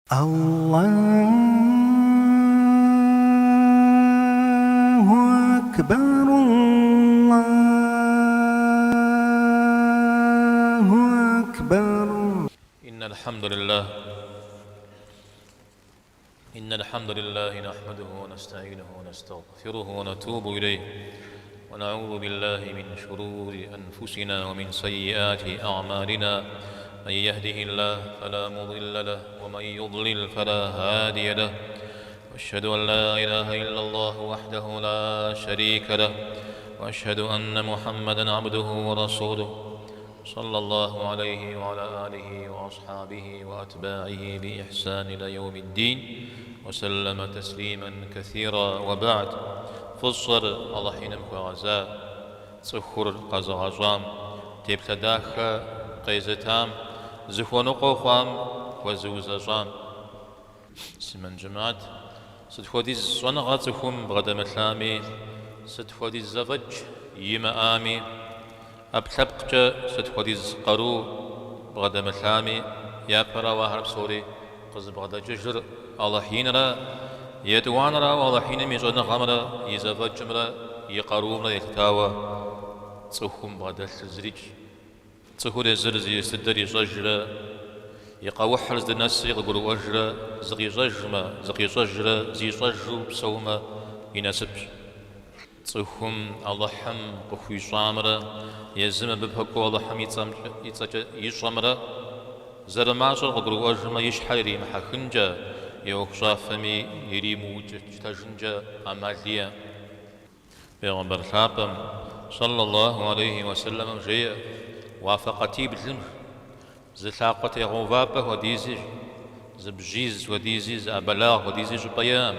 Аллаху акбар, Аллаху акбар. إن الحمد لله إن الحمد لله نحمده ونستعينه ونستغفره ونتوب إليه ونعوذ بالله من شرور أنفسنا ومن سيئات أعمالنا من يهده الله فلا مضل له ومن يضلل فلا هادي له وأشهد أن لا إله إلا الله وحده لا شريك له وأشهد أن محمدا عبده ورسوله صلى الله عليه وعلى آله وأصحابه وأتباعه بإحسان إلى يوم الدين وسلم تسليما كثيرا وبعد Фӏыщӏэр Алыхь иным хуэгъэза, цӏыхур къэзыгъэщӏам, теплъэ дахэ къезытам, зыхуэныкъуэу хъуам хуэзыузэщӏам. Муслъымэн жэмыхьэт, сыт хуэдиз щӏэныгъэ цӏыхум бгъэдэмылъами, сыт хуэдиз зэфӏэкӏ имыӏами, ӏэпкълъэпкъкӏэ сыт хуэдиз къару бгъэдэмылъами, япэрауэ ахэр псори къызыбгъэдэкӏыжыр Алыхь инра, етӏуанэрауэ Алыхь иным и щӏэныгъэмрэ и зэфӏэкӏымрэ и къарумрэ елъытауэ цӏыхум бгъэдэлъыр зырикӏщ. Цӏыхур езыр зиӏыс дыдэр ищӏэжрэ, и къэухьыр здынэсри къыгурыӏуэжрэ зыкъищӏэжмэ, зыкъищӏэжрэ зищӏэжу псэумэ, и насыпщ. Цӏыхум Алыхьым къыхуищӏамрэ езым абы пэкӏуэу Алыхьым и цӏэм и цӏэкӏэ ищӏэмрэ зэрымащӏэр къыгурыӏуэжмэ, и щхьэр иримыхьэхынкӏэ, и ӏуэхущӏафэми иримыукӏытэжынкӏэ ӏэмал иӏэкъым. Бегъымбар лъапӏэм, сэллаллаху алейхи уэсэлэмым, жеӏэ, Уафэ къатиблым зы лъакъуэ тегъэувапӏэ хуэдизи, зы бжьиз хуэдизи, зы ӏэбэлагъ хуэдизи щӏыпӏэ иӏэкъым.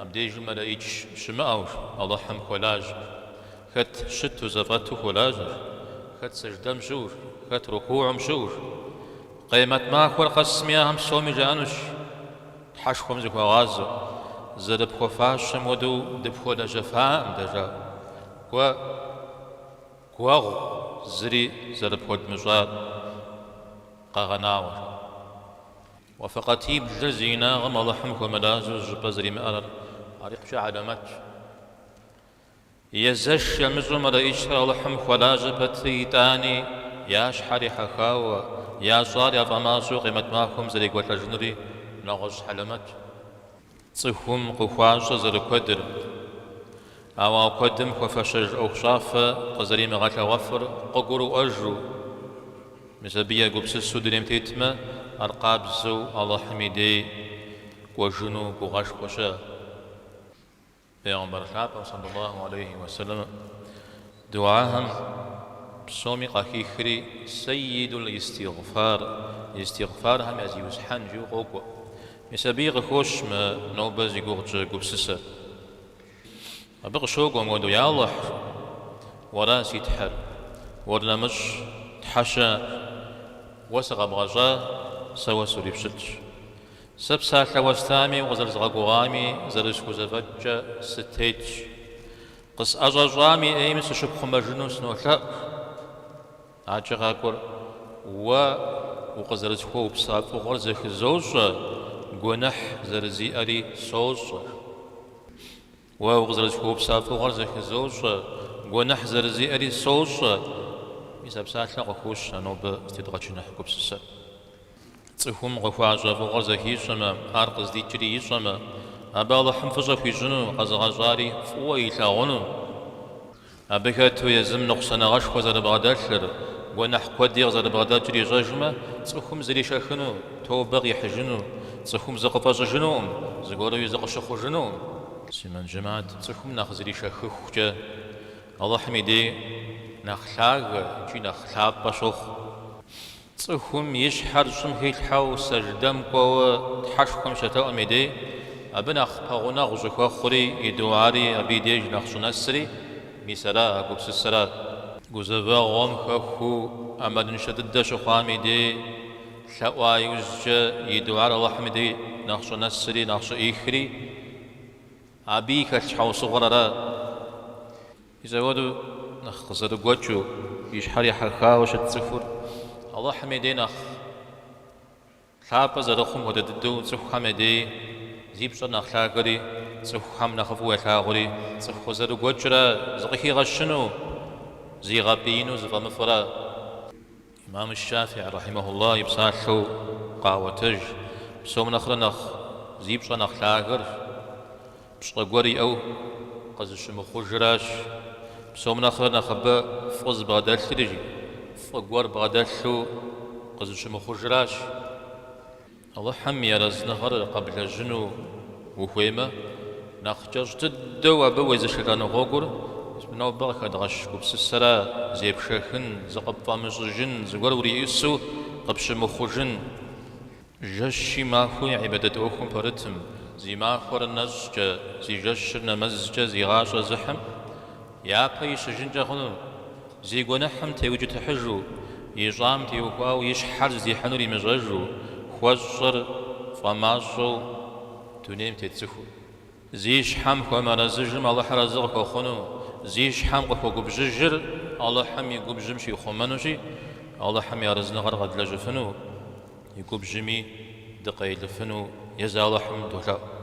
Абдежым мэлэӏич щымыӏэу Алыхьым хуэлажьэ. Хэт щыту зэфӏэту хуолажьэ, хэт сэждэм щыӏэу, хэт рукугьым щыӏэу. Къемэт махуэр къэсми ахэм псоми жаӏэнущ. Тхьэшхуэм зыхуагъазэу, зэрыпхуэфащэм хуэдэу дыпхуэлэжьэфакъым дэ, жаӏэу. Кӏуэ, гуэгъу зыри зэрыпхуэдмыщӏар къэгъэнауэ, жаӏэу. Уафэ къатиблыр зи инагъым Алыхьым хуэмылажьэу зы щӏыпӏэ зэримыӏэр ар икъукӏэ хьэлэмэтщ. Езэш ямыщӏэу мэлэӏичхэр Алыхьым хуэлажьэ пэтрэ итӏани я щхьэр ехьэхауэ, ящӏар яфӏэмащӏэу къемэт махуэм зэрекӏуэлӏэжынури нэгъуэщӏ хьэлэмэтщ. Цӏыхум къыхуащӏэр зэрыкуэдыр, ауэ а куэдым хуэфэщэж ӏуэхущӏафэ къызэримыгъэлъэгъуэфыр къыгурыӏуэжу, мис абы егупсысу дунейм тетмэ, ар къабзэу Алыхьым и дей кӏуэжыну гугъэшхуэ щыӏэ. Бегъымбар лъапӏэм, сэллаллаху алейхи уэсэлэм, дуахэм псоми къахихри Сэйидул истигъфар, истигъфархэм я зиусхьэн жиӏэу къокӏуэ. Мис абыи къыхощ мы нобэ зи гугъу тщӏы гупсысэр. Абы къыщокӏуэ мыуэду, Я Алыхь, уэра си Тхьэр, уэр нэмыщӏ Тхьэ щыӏэкъым, уэ сыкъэбгъэщӏа, сэ уэ сурипщылӏщ. Сэ псалъэ уэстами укъызэрызгъэгугъами зэрысхузэфӏэкӏкӏэ сытетщ. Къысӏэщӏэщӏам и ӏейм сыщыпхъумэжыну сынолъэӏу. Адэкӏэ къакӏуэр уэ укъызэрысхуэупса фӏыгъуэр зэхызощӏэ, гуэныхь зэрызиӏэри сощӏэ. Уэ укъызэрысхуэупса фӏыгъуэр зэхызощӏэ, гуэныхь зэрызиӏэри сощӏэ. Мис а псалъэм къыхощ а нобэ зытедгъэчыныхь гупсысэр. Цӏыхум къыхуащӏэ фӏыгъуэр зэхищӏэмэ, ар къыздикӏри ищӏэмэ, абы Алыхьым фӏыщӏэ хуищӏыну, къэзыгъэщӏари фӏыуэ илъагъуну. Абы хэту езым ныкъусаныгъэшхуэ зэрыбгъэдэлъыр, гуэныхь куэди къызэрыбгъэдэкӏыр ищӏэжмэ, цӏыхум зришэхыну, тобэ къихьыжыну, цӏыхум зыкъыфӏэщӏыжынукъым, зыгуэруи зыкъыщыхъужынукъым. Муслъымэн жэмыхьэт, цӏыхум нэхъ зришэхыхукӏэ, Алыхьым и дей нэхъ лъагэ икӏи нэхъ лъапӏэ щохъу. Цӏыхум и щхьэр щӏым хилъхьэу сэждэм кӏуэуэ Тхьэшхуэм щелъэӏум и дей, абы нэхъ пэгъунэгъу щӏыхуэхъури, и дуари абы и деж нэхъ щӏынэсри, мис ара, а гупсысэра. Гузэвэгъуэм хэхуэу ӏэмалыншэ дыдэ щыхъуам и дей лъэӏуа иужькӏэ и дуар Алыхьым и дей нэхъ щӏынэсри, нэхъ щӏыӏихри, абыи хэлъ щхьэусыгъуэр ара. Мис апхуэдэу нэхъ къызэрыгуэкӏыу, и щхьэр ехьэхауэ щыт цӏыхур Алыхьым и дей нэхъ Лъапӏэ зэрыхъум хуэдэ дыдэу цӏыхухэм я дей зи пщӏэр нэхъ лъагэри, цӏыхухэм нэхъыфӏу ялъагъури, цӏыху къызэрыгуэкӏрэ зыкъыхигъэщыну, зигъэпӏиину зыфӏэмыфӏрэ. Имам Шафии рахьимэхуллах и псалъэу къаӏуэтэж, псом нэхърэ нэхъ зи пщӏэ нэхъ лъагэр пщӏэ гуэр иӏэу къызыщымыхъужращ, псом нэхърэ нэхъыбэ фӏы зыбгъэдэлъри, жи, фӏы гуэр бгъэдэлъу къызыщымыхъужращ. Алыхьым и арэзыныгъэр къэблэжьыну ухуеймэ, нэхъ кӏэщӏ дыдэу абы уезышэлӏэну гъуэгур нобэ къыхэдгъэщ гупсысэрэ зепшэхын, зыкъыпфӏэмыщӏыжын, зыгуэр уриӏису къыпщымыхъужын. Жэщи махуи гьибадэт ӏуэхум пэрытым, зи махуэр нэщӏкӏэ, зи жэщыр нэмэзкӏэ зи гъащӏэ зыхьым япэ ищыжынкӏэ хъуну, зи гуэныхьым теукӏытыхьыжу, ищӏам теухуауэ и щхьэр здихьынур имыщӏэжу, хуэщӏэр фӏэмащӏэу дунейм тет цӏыхур. Зи щхьэм хуэмыарэзыжым Алыхьыр арэзы къыхуэхъуну, зи щхьэм къыхуэгубжьыжыр Алыхьым и губжьым щихъумэнущи, Алыхьым и арэзыныгъэр къэдлэжьыфыну, и губжьми дыкъелыфыну езы Алыхьым долъэӏу.